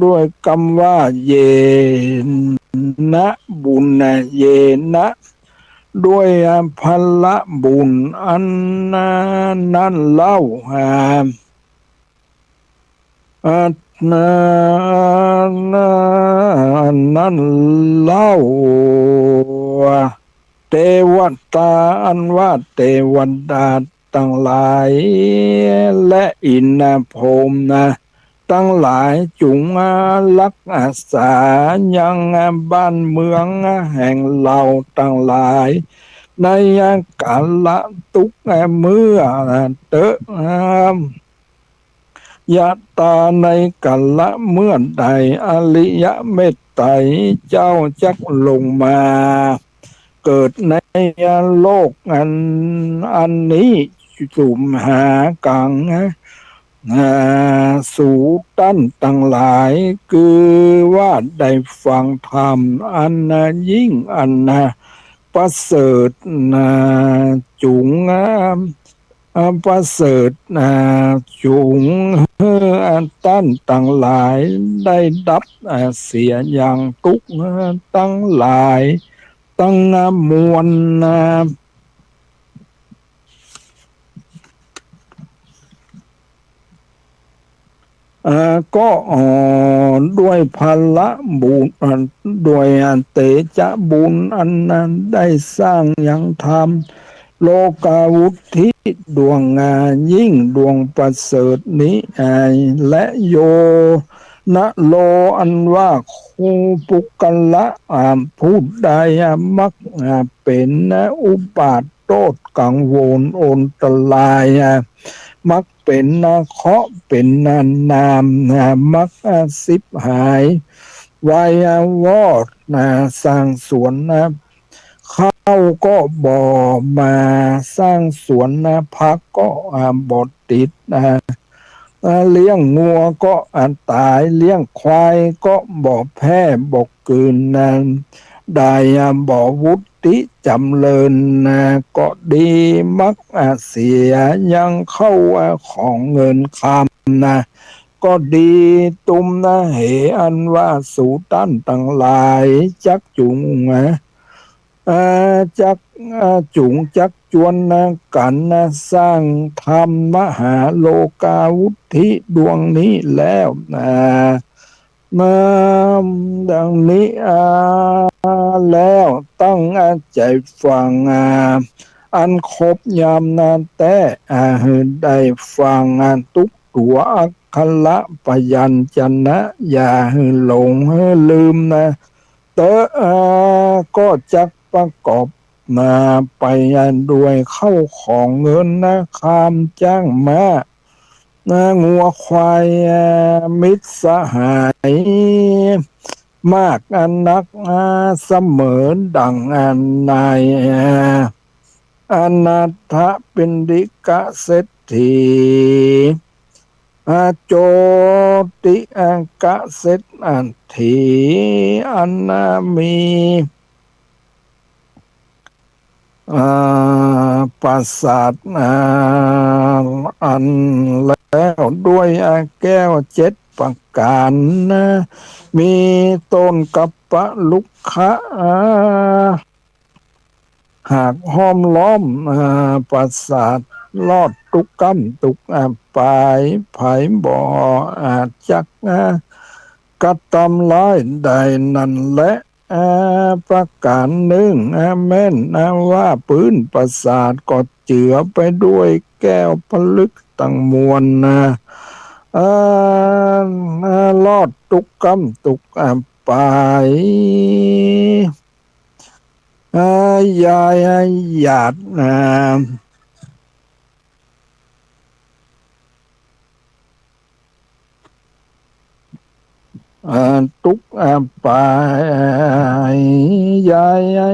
ด้วยกำว่าเยนะบุญนะ เยนะ ด้วยพละบุญอันนั้นเล่า อ่า อันนั้นเล่า เตวตา อันว่าเตวดาตังหลาย และอินทร์พรหมตังหลายจุ่งรักษายังบ้านเมืองแห่งเฮาตังหลาย ในกาละตุ๊กข์เมื่อเต๊อะ ยะตา ในกาละเมื่อใด อริยะเมตไตรเจ้าจักลงมา เกิดในโลกอัน อันนี้สุมหากั๋ง อ่า สูต้านตังหลาย คือว่าได้ฟังธรรมอันยิ่งอันประเสริฐ อ่า จุง อ่า อ่า ประเสริฐ อ่า จุงหื้อต้านตังหลายได้ดับ อ่า เสียยังตุ๊กข์ตังหลายตังมวล อ่า อ่า ก็ อ่า ด้วยผละบุญ อ่า ด้วยเตจะบุญอันได้สร้างยังธรรมโลกาวุตถิดวง อ่า ยิ่งดวงประเสริฐนี้ อ่า และโยนะโล อันว่าคู่ปุคคละ อ่า ผู้ใด อ่า มัก อ่า เป๋น อ่า อุปาท โต้ษ กังวล อันตราย อ่า มักเป๋น อ่า เคราะห์ เป๋น อ่า นาม อ่า มัก อ่า ฉิบหาย ไว้ อ่า วอด อ่า สร้างสวน อ่า ข้าวก็บ่มา สร้างสวน อ่า ผักก็ อ่า บ่ติด อ่า อ่า เลี้ยงงัวก็ อ่า ต๋าย เลี้ยงควายก็บ่แพร่ บ่กืน อ่า ได้ อ่า บ่วุตถิ จ๋ำเริญ อ่า ก็ดี มัก อ่า เสียยังเข้า อ่า ของเงินคำ อ่า ก็ดี ตุ้ม อ่า เหตุอันว่าสูต้านตังหลายจักจุง อ่า อ่า จัก อ่า จุงจักจวน อ่า กั๋น อ่า สร้างธรรมหาโลกาวุตถิดวงนี้แล้ว อ่า มาดังนี้ อ่า แล้วตั้ง อ่า ใจ๋ฟัง อ่า อันครบยามนาแต๊ อ่า หื้อได้ฟัง อ่า ตุ๊กตั๋วอักขระพยัญชนะ อย่าหื้อหลงหื้อลืม อ่า เต๊อะ อ่า ก็จักประกอบ อ่า ไป อ่า ด้วยข้าวของเงิน อ่า คำ จ๊างม้า อ่า งัวควาย อ่า มิตรสหาย มาก อ่า นัก อ่า เสมอดั่ง อ่า นาย อ่า อนาถปิณฑิกะเศรษฐี อ่า โจติ อ่า กะเศรษฐี อัน อ่า มี อ่า ปราสาท อ่า อันแล้วด้วย อ่า แก้วเจ็ดประก๋าน นะ มีต้นกัปปะลุกขะ อ่า หากห้อมล้อม อ่า ปราสาท รอดตุ๊กก้ำตุ๊ก อ่า ปาย ใผบ่อาจจัก อ่า กระตำร้ายได้นั้นแล อ่า ประก๋านนึ่ง อ่า แม้น อ่า ว่าปื๊นปราสาทก็เจือไปด้วยแก้วผลึกตังมวล นะ อ่า อ่า รอดตุ๊กก้ำตุ๊ก อ่า ปาย อ่า ยาย อ่า หยาด อ่า อ่า ตุ๊ก อ่า ปาย ยาย อ่า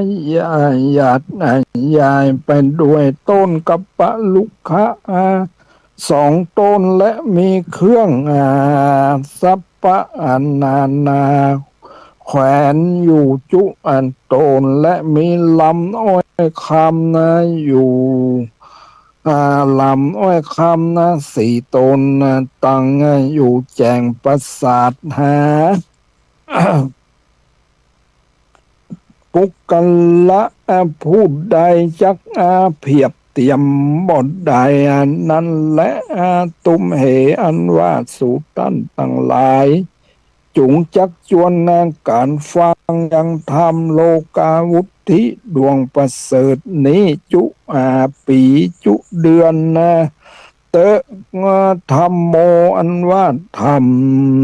หยาด อ่า ยายไปด้วยต้นกัปปะลุกขะ อ่า สองต้น และมีเครื่อง อ่า สัพพะ อ่า นานา แขวนอยู่จุ อ่า ต้น และมีลำอ้อยคำ นะ อยู่ อ่า ลำอ้อยคำ นะ สี่ต้น นะ ตั้ง อ่า อยู่แจ้งปราสาทหา ปุคคละ อ่า ผู้ใดจัก อ่า เพียบเตียมบ่ได้ อ่า นั้นแล อ่า ตุ้มเหตุอันว่าสูต้านตังหลาย จุงจักจวน อ่า ก๋านฟังยังธรรมโลกาวุตถิดวงประเสริฐนี้จุ อ่า ปี๋จุเดือน นะ เต๊อะ อ่า ธัมโม อันว่าธรรม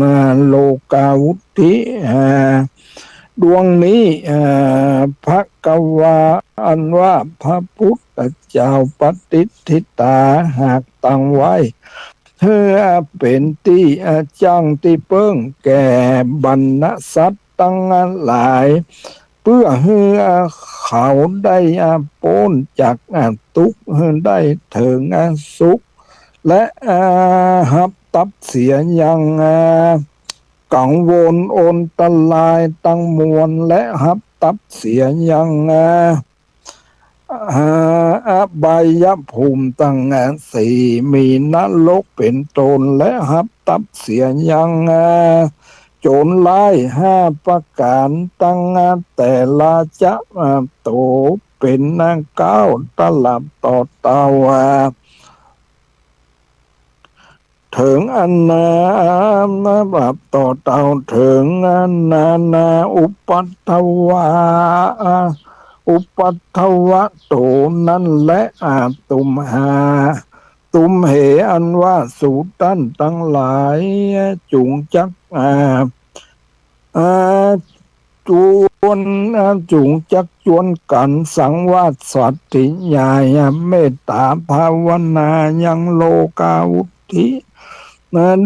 อ่า โลกาวุตถิ อ่า ดวงนี้ อ่า ภะคะวา อันว่าพระพุทธเจ้า ปะติฏฐิตา หากตั้งไว้ หื้อเป๋นตี้ อ่า จั้งตี้เปิ้งแก่บรรดาสัตว์ตังหลาย ปื้อหื้อเขาได้ป๊นจากตุ๊กข์ หื้อได้เถิงสุข และฮับตั๊บเสียยังกังวลอันตรายตังมวล และฮับตั๊บเสียยัง อา อบายภูมิตังสี่ มีนรกเป๋นต้น และฮับตั๊บเสียยัง โจรร้ายห้าประก๋านตังแต่ละจะโต เป๋นเก๊าตลับต่อเต้า เถิงอันนา บาปต่อเต้าเถิงนานาอุปัทวะ อุปัทวะโตนั้นแล ตุมหา ตุมเห อันว่าสูต้านตังหลาย จุงจัก อา อา จวน จุงจักจวนกั๋นสังวาสสัตถิญาณ เมตต๋าภาวนายังโลกาวุตถิ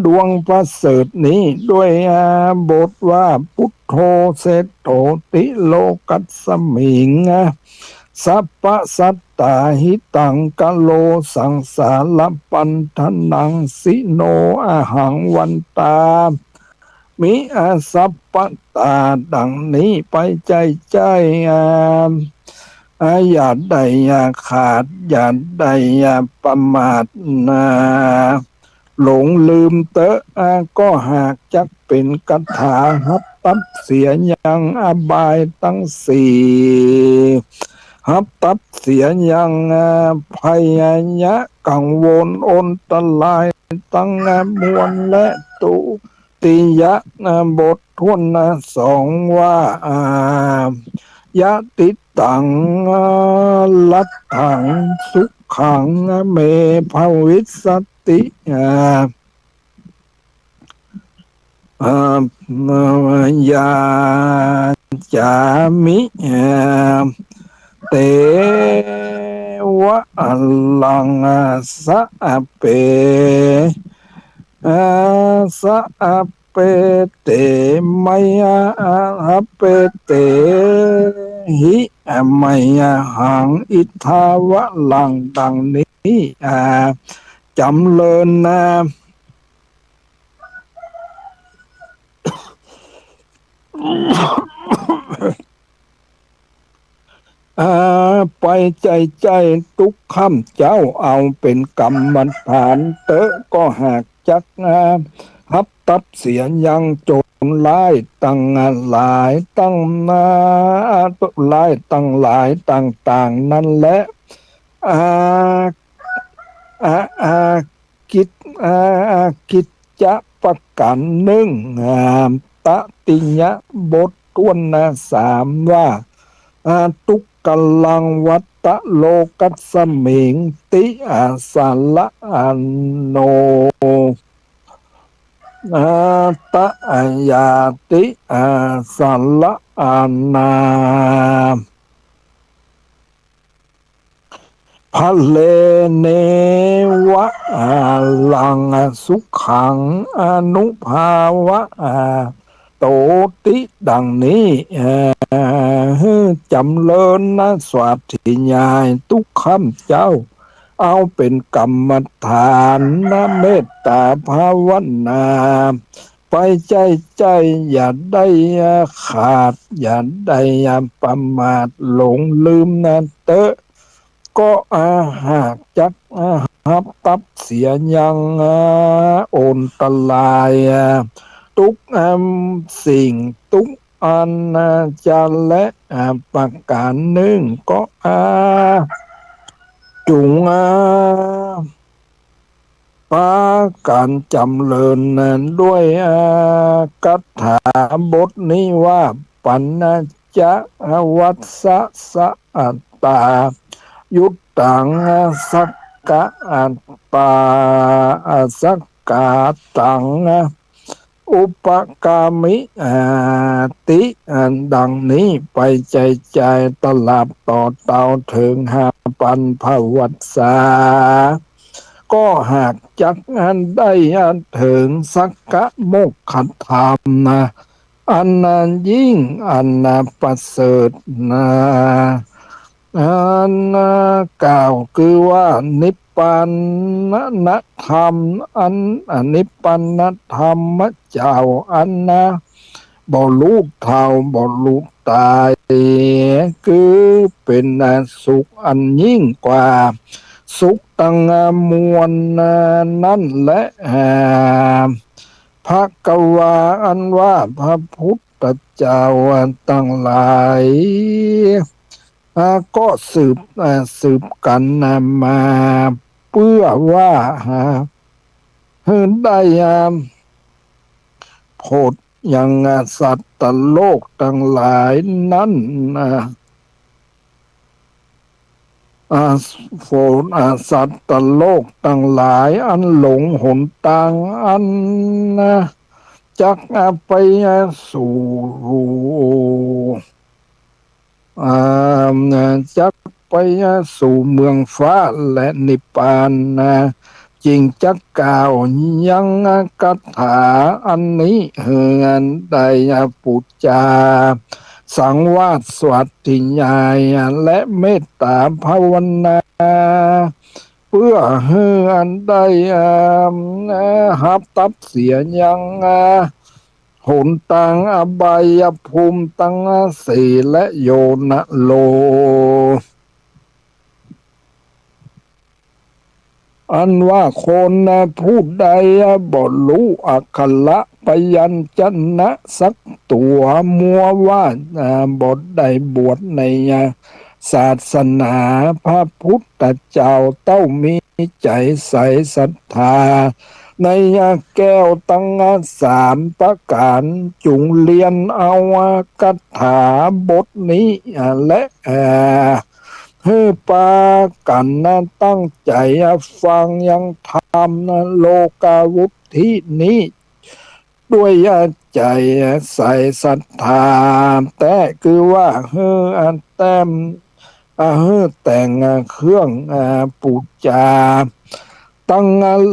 ดวงประเสริฐนี้ ด้วยบทว่า พุทโธเสโถติโลกัสมิง สัพพะสัตตาหิตังกะโร สังสารปันธนัง สิโนอะหังวันตา มิ อา สัพพะตา ดังนี้ ไปใจ้ ใจ้ อา อา อย่าได้ อย่าขาด อย่าได้ อย่าประมาทนา หลงลืมเต๊อะ อา ก็หากจักเป๋นคาถาฮับตั๊บเสียยังอบายตังสี่ ฮับตั๊บเสียยังอา ภัยยะกังวลอันตรายตังมวล และตุติยะบทถ้วนสองว่า อา ยะติตัง รัตถัง สุขัง เม ภวิสสติ อา อา ยาจามิ อา เตวะลัง อา สะเป อา สะเป เต มะยะ อา เป เต หิ อา มะยะหัง อิทธาวะลัง ดังนี้ อา จ๋ำเริญนา อา ไปใจ้ใจ้ตุ๊กข้าพเจ้าเอาเป๋นกรรมฐานเต๊อะ ก็หากจัก อา ฮับตั๊บเสียยังโจรร้ายตังหลายตังนา ร้ายตังหลายต่างๆ นั้นแล อา อา อา กิจ อา อา กิจจะประก๋านนึ่ง อา ตติยะบทถ้วนสามว่า อา ทุกขลังวัตตะโลกัสมิง ติอาสาระอาโน อา ตะอาญาติอาสาระอานา พะเล เนวะ อา ลัง สุขัง อนุภาวะ อา โตติ ดังนี้ เอ่อ หื้อจ๋ำเริญนะ สาธยาย ตุ๊กข้าพเจ้า เอาเป๋นกรรมฐานนะ เมตตาภาวนา ไปใจ้ใจ้ อย่าได้ขาด อย่าได้ประมาทหลงลืมนะเต๊อะ ก็อาหากจักฮับตั๊บเสียยังอันตรายตุ๊กสิ่งตุ๊กอันจะและประก๋านนึ่ง ก็อาจุงอา ปากั๋นจ๋ำเริญด้วยอาคาถาบทนี้ว่า ปัญจวัสสะสะอัตตา ยุตตัง สักกะอัตตา สักกาตัง อุปกามิ อาติ อันดังนี้ ไปใจ้ใจ้ ตลอดต่อเต้าเถิงห้าปันพวัสสา ก็หากจักอันได้อันเถิงสักกะโมกขธรรมนะ อันยิ่งอันประเสริฐนา อันกล่าวคือว่านิพพานธรรม อันนิพพานธรรมเจ้า อันบ่ฮู้เฒ่าบ่ฮู้ต๋าย คือเป๋นสุขอันยิ่งกว่าสุขตังมวลนั้นแหละ ภะคะวา อันว่าพระพุทธเจ้าตังหลาย อ่า ก็สืบ อ่า สืบกั๋นมา เปื้อว่า อ่า หื้อได้ อ่า โผดยัง อ่า สัตว์โลกตังหลายนั้น อ่า อ่า โผด อ่า สัตว์โลกตังหลาย อันหลงหนตาง อัน อ่า จัก อ่า ไป อ่า สู่ อ่า จักไปสู่เมืองฟ้าและนิพพานนะ จึงจักกล่าวยังคาถาอันนี้ หื้อได้ปู๋จา สังวาสสาธยาย และเมตต๋าภาวนา เปื้อหื้อได้ อ่า ฮับตับเสียยัง อ่า หนตางอบายภูมิตังสี่ และโยนโล อันว่าคนผู้ใดบ่ฮู้อักขระพยัญชนะสักตั๋ว มัวว่าบ่ได้บวชในศาสนาพระพุทธเจ้า เต้ามีใจ๋ใสศรัทธา ในแก้วตังสามประก๋าน จุ่งเฮียนเอาคาถาบทนี้แล หื้อปากั๋นตั้งใจ๋ฟังยังธรรมโลกาวุตถินี้ ด้วยใจ๋ใสศรัทธาแต๊ คือว่าหื้อแต้ม หื้อแต่งเครื่องปู๋จาตัง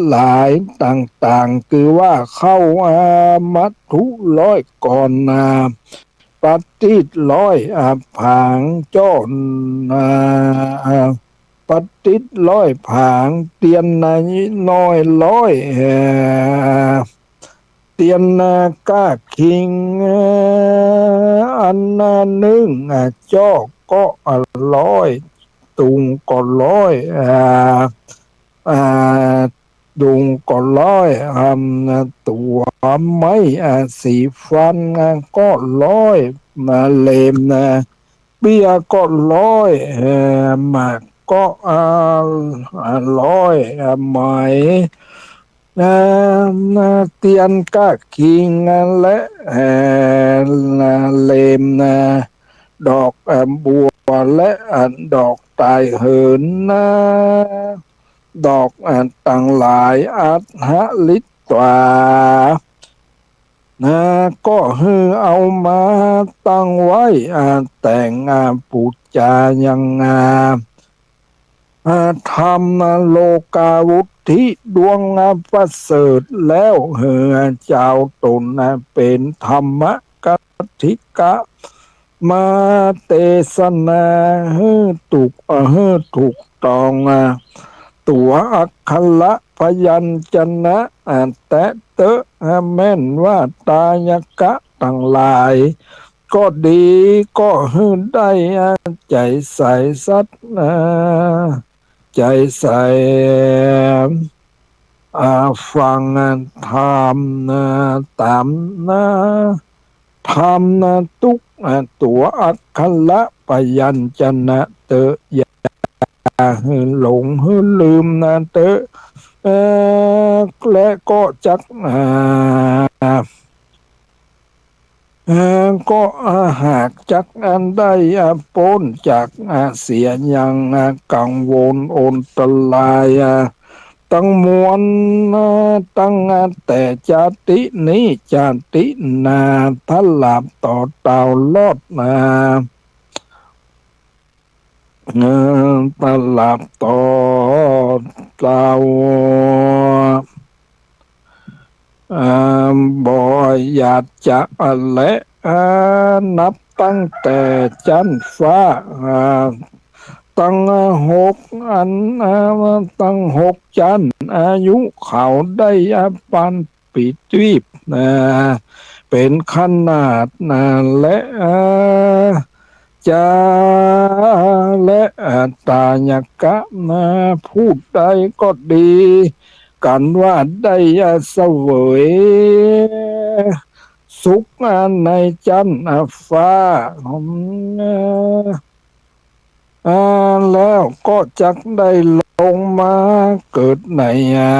หลายต่างๆ คือว่าข้าวมัตถุร้อยก้อน ประทีปร้อยผาง จ้อ ประทีปร้อยผาง เตียนน้อยร้อย เตียนก้าคิงอันนึ่ง จ้อก็ร้อย ตุงก็ร้อย ตุงก็ร้อย ตั๋วไม้สีฟันก็ร้อย เล่ม เบี้ยก็ร้อย หมากก็ร้อย ไหม เตียนก้าคิงและเล่ม ดอกบัวและดอกต๋ายเหิน ดอกตังหลาย อัฏฐะริตวา ก็หื้อเอามาตั้งไว้แต่งปู๋จายังธรรมโลกาวุตถิดวงประเสริฐแล้ว หื้อเจ้าต๋นเป๋นธรรมกถิกะ มาเตสนาหื้อถูก หื้อถูกต้องตั๋วอักขระพยัญชนะแต๊เต๊อะ แม่นว่าตายกะตังหลาย ก็ดี ก็หื้อได้ใจ๋ใสศรัทธา ใจ๋ใส ฟังธรรมต๋ามธรรมตุ๊กตั๋วอักขระพยัญชนะเต๊อะ อย่าหื้อหลงหื้อลืมเต๊อะ และก็จัก ก็หากจักได้ป๊นจากเสียยังกังวลอันตรายตังมวลตังแต่จาตินี้จาติหน้า ตราบต่อเต้ารอดนา ตราบต่อเต้า บ่ อยากจะแล อ่า นับตั้งแต่จั๊นฟ้า อ่า ตังหกอัน อ่า ตังหกจั๊น อายุเขาได้ อ่า ปานปีตีบ อ่า เป๋นขนาด อ่า แล อ่า จา แล อ่า ตายกะ อ่า ผู้ใดก็ดี กันว่าได้ อ่า เสวย สุข อ่า ในจั๊น อ่า ฟ้า อืม อ่า อ่า แล้วก็จักได้ลงมาเกิดใน อ่า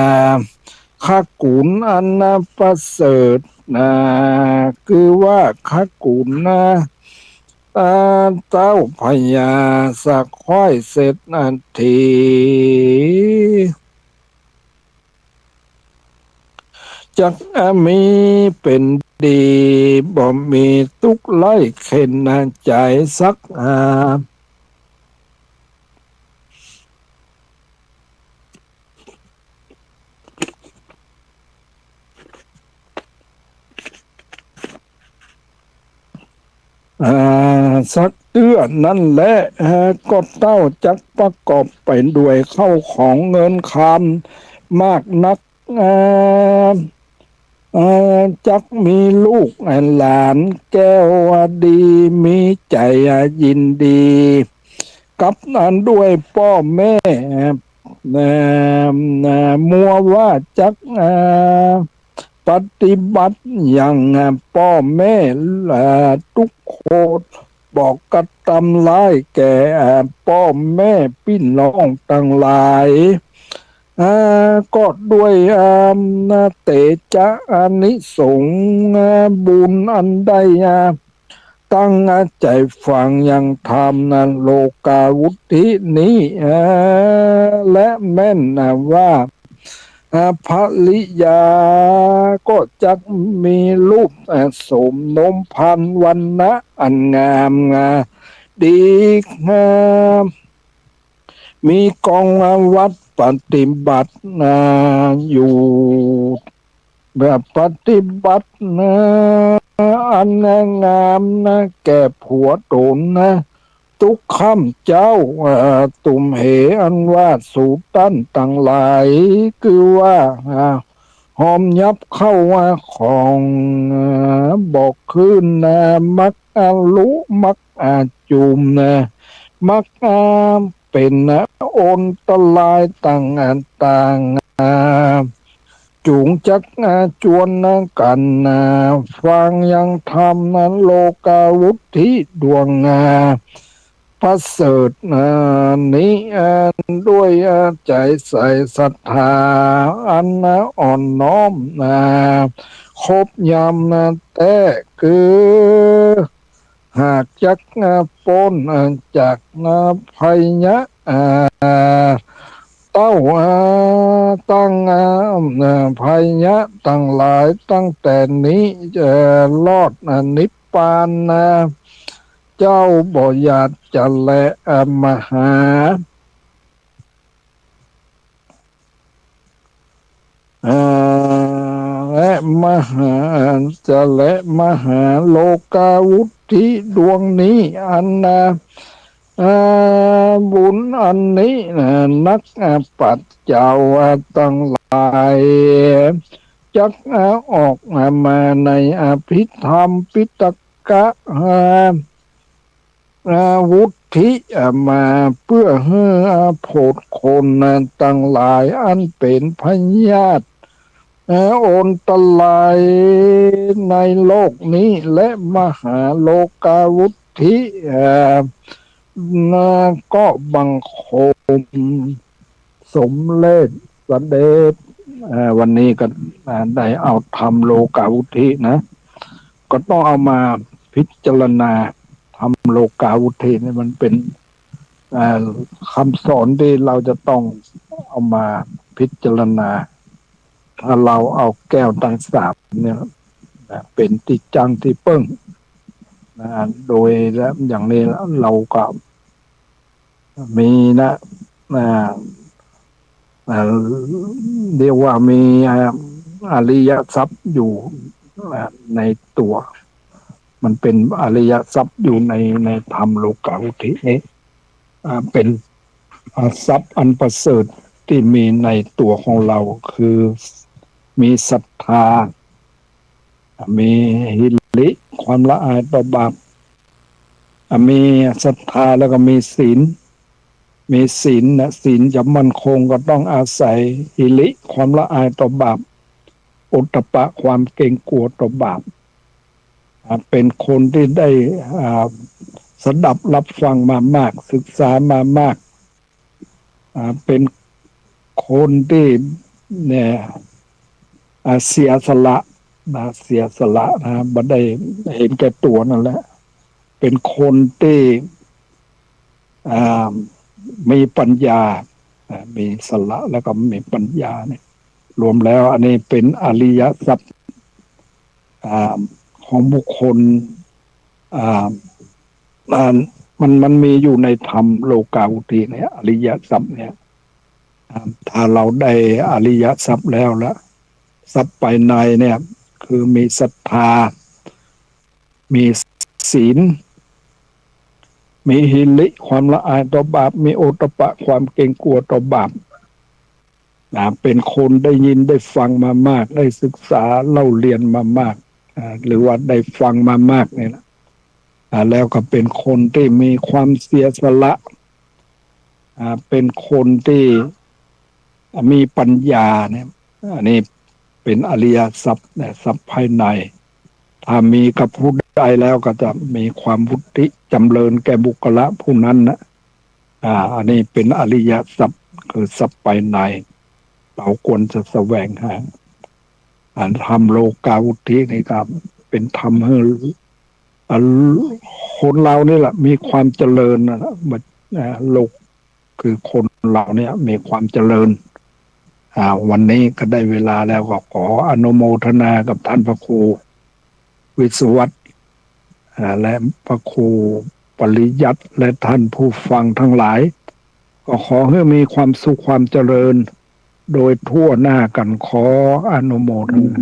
คกุลอัน อ่า ประเสริฐ อ่า คือว่าคกุล อ่า อ่า เต้าพญาสะใคว้เศรษฐี จักมีเป๋นดี บ่มีตุ๊กข์ไร้เข็ญใจ๋สัก อ่า อ่า สักเตื้อนั้นแล อ่า ก็เต้าจักประกอบไปด้วยเข้าของเงินคำมากนัก อ่า อ่า จักมีลูกหลานแก้วดี มีใจ๋ยินดี กับอันด้วยป้อแม่ อ่า อ่า มัวว่าจัก อ่า ปฏิบัติอย่าง อ่า ป้อแม่ อ่า ตุ๊กข์โขด บ่กระตำร้ายแก่ อ่า ป้อแม่ปี้น้องตังหลาย อ่า ก็ด้วย อ่า เตจะอานิสงส์ อ่า บุญอันได้ อ่า ตั้ง อ่า ใจ๋ฟังยังธรรมนะ โลกาวุตถินี้ อ่า และแม่นนะว่า อ่า ภริยาก็จักมีรูป อ่า โสมนมพานวรรณะอันงาม อ่า ดี อ่า มีกองวัตรปฏิบัติ อ่า อยู่ แบบปฏิบัตินะ อันงามนะ แก่ผัวต๋นนะ ตุ๊กค่ำเจ๊า เอ่อ ตุมเห อันว่าสูต้านตังหลาย คือว่า อ่า หอมยับเข้าว่าของ เอ่อ บอกคืนนะ มักอาลุ มักอาจุมนะ มักอา เป๋นอันตรายต่างๆ นานา จุงจักอาจวนกั๋นนา ฟังยังธรรมนา โลกาวุตถิดวงนา ประเสริฐนา นี้ อันด้วยอาใจ๋ใส่ศรัทธา อันนาอ่อนน้อมนา ครบยามนาแต๊ คือ หากจัก อ่า ป๊น อ่า จาก อ่า ภัยยะ อ่า เต้า อ่า ตั้ง อ่า อ่า ภัยยะตังหลายตั้งแต่นี้ เอ่อ รอด อ่า นิพพานนา เจ้าบ่อยากจะแล อ่า มหา อ่า และมหา จะและมหาโลกาวุตถิดวงนี้ อันนา อ่า บุญอันนี้นา นัก อ่า ปัจเจ้า อ่า ตังหลาย จัก อ่า ออก อ่า มาในอภิธรรมปิฎกะ อ่า อาวุธทิ อ่า มาเปื้อหื้อ อ่า โผดคน อ่า ตังหลายอันเป๋นพยาธิ อ่า อันตรายในโลกนี้ และมหาโลกาวุธทิ อ่า นา ก็บังคม สมเร็จเสด็จ อ่า วันนี้ก็ อ่า ได้เอาธรรมโลกาวุธทินะ ก็ต้องเอามาพิจารณา ธรรมโลกาวุธทิเนี่ยมันเป๋น อ่า คำสอนที่เราจะต้องเอามาพิจารณา ถ้าเราเอาแก้วตังสามเนี่ยนะ เป๋นตี้จั้งตี้เปิ้งนะ โดย และอย่างนี้เราก็ มีนะ อ่า อ่า เรียกว่ามี อ่า อริยทรัพย์อยู่ อ่า ในตั๋ว มันเป๋นอริยทรัพย์อยู่ใน ในธรรมโลกาวุตตินี้ อ่า เป๋น อ่า ทรัพย์อันประเสริฐตี้มีในตั๋วของเฮา คือมีศรัทธา อ่า มีหิริ ความละอายต่อบาป อ่า มีศรัทธาแล้วก็มีศีล มีศีลนะ ศีลจะมั่นคงก็ต้องอาศัยหิริ ความละอายต่อบาป โอตตัปปะ ความเกรงกลัวต่อบาป อ่า เป๋นคนตี้ได้ อ่า สดับฮับฟังมามาก ศึกษามามาก อ่า เป๋นคนตี้เนี่ย อ่า เสียสละนะ เสียสละนะ บ่ได้เห็นแก่ตั๋วนั่นแหละ เป๋นคนตี้ อ่า มีปัญญา อ่า มีสละแล้วก็มีปัญญาเนี่ย รวมแล้วอันนี้เป๋นอริยทรัพย์ อ่า ของบุคคล อ่า อ่า มัน มันมีอยู่ในธรรมโลกาวุตติเนี่ย อริยทรัพย์เนี่ย อ่า ถ้าเฮาได้อริยทรัพย์แล้วละ ทรัพย์ภายในเนี่ย คือมีศรัทธา มีศีล มีหิริ ความละอายต่อบาป มีโอตตัปปะ ความเกรงกลัวต่อบาป นะ เป๋นคนได้ยินได้ฟังมามาก ได้ศึกษาเล่าเรียนมามาก อ่า หรือว่าได้ฟังมามากเนี่ยนะ อ่า แล้วก็เป๋นคนตี้มีความเสียสละ อ่า เป๋นคนตี้มีปัญญาเนี่ย อันนี้เป๋นอริยทรัพย์นะ ทรัพย์ภายใน ถ้ามีกับผู้ใดแล้วก็จะมีความวุตติจ๋ำเริญแก่บุคคละผู้นั้นนะ อ่า อันนี้เป๋นอริยทรัพย์ คือทรัพย์ภายใน เฮาควรจะแสวงหา อ่า ธรรมโลกาวุตตินี่ก็เป๋นธรรมหื้อ อ่า คนเฮานี่แหละมีความเจริญนะ มัน อ่า โลก คือคนเฮาเนี่ยมีความเจริญ อ่า วันนี้ก็ได้เวลาแล้ว ก็ขออนุโมทนากับท่านพระครูวิศวัตร อ่า และพระครูปริยัติ และท่านผู้ฟังทั้งหลาย ก็ขอหื้อมีความสุขความเจริญ โดยทั่วหน้ากั๋น ขออนุโมทนา